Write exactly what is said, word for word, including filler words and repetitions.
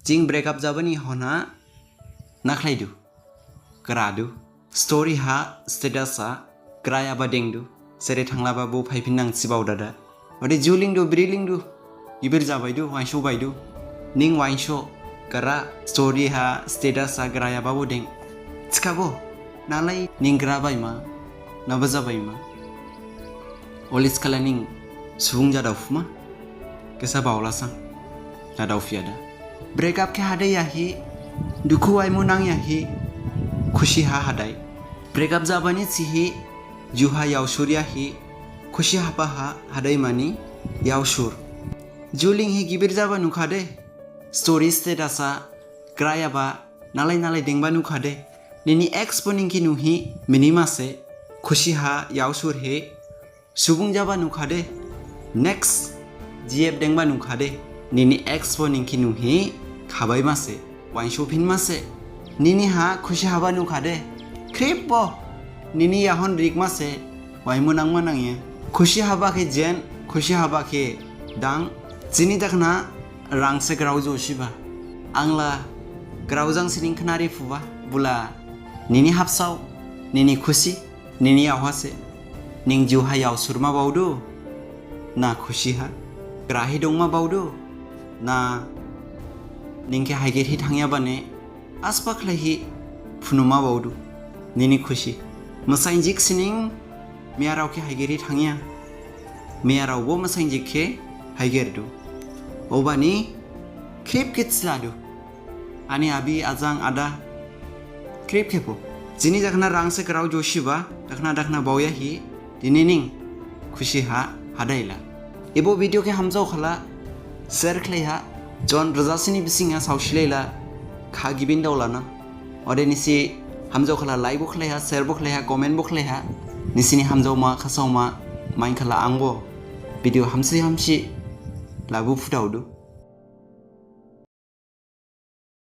Jing breakup jabani hona nakhlaidu, gradu. Story ha status ha grayaba dengdu. Sere thanglaba bo phaiphin nang sibao dada. Ode ju lingdu, biri lingdu. Gibir jabaidu, wainso baidu. Ning wainso, gra, story ha status ha grayaba bo deng. Thikhabo, nalai ning grabaima, naba jabaima. Olis kala ning subung jadaophuma, kesa baolasang, jadaophiyada. Breakup khe hadai yahi, dukhu waimu nang yahi, khusi ha hadai. Breakup jabani sihi, juha yaosur yahi, khusi haba ha hadai mani yaosur. Ju linghi gibir jaba nukhade, story status ha grayaba, nalai nalai dengba nukhade, nini ex bo ningkhe nuhi minimase, khusi ha yaosur he, subung jaba nukhade, next G F dengba nukhade, nini ex bo ningkhe nuhi khabaimase, wainsophinmase, nini ha khusi haba nukhade, khrip bo, nini yahon rikmase, waimu nangma nangya. Khusi haba khe jen, khusi haba khe dang, jini dakhna rangse grao josiba. Angla grao jang sining khnari phuba, bula nini habsao, nini khusi, nini yahase, ning juha yaosurma baodu, na khusi ha, grahi dongma baodu, na ningkhe haigerhi thangyabane, aspa khlaihi phunuma baodu, nini khusi. Masainjik sining miyarao khe haigerhi thangya, miyarao bo masainjik khe haigerdu. Obani khrip khe thiladu. Ani abi, ajang, ada, khrip khebo. Jini dakhna rangse grao josiba, dakhna dakhna baoyahi, dini ning khusi ha hadaila. Ebo video khe hamjao khala, share khlaiha, jon rjasini bisingha saosilaila, kha gibin daolana. Ode nisi hamjao khala like bo khlaiha, share bo khlaiha, comment bo khlaiha, nisini hamjaoma, khasaoma, main khala angbo video hamsi hamsi labu phudaodu.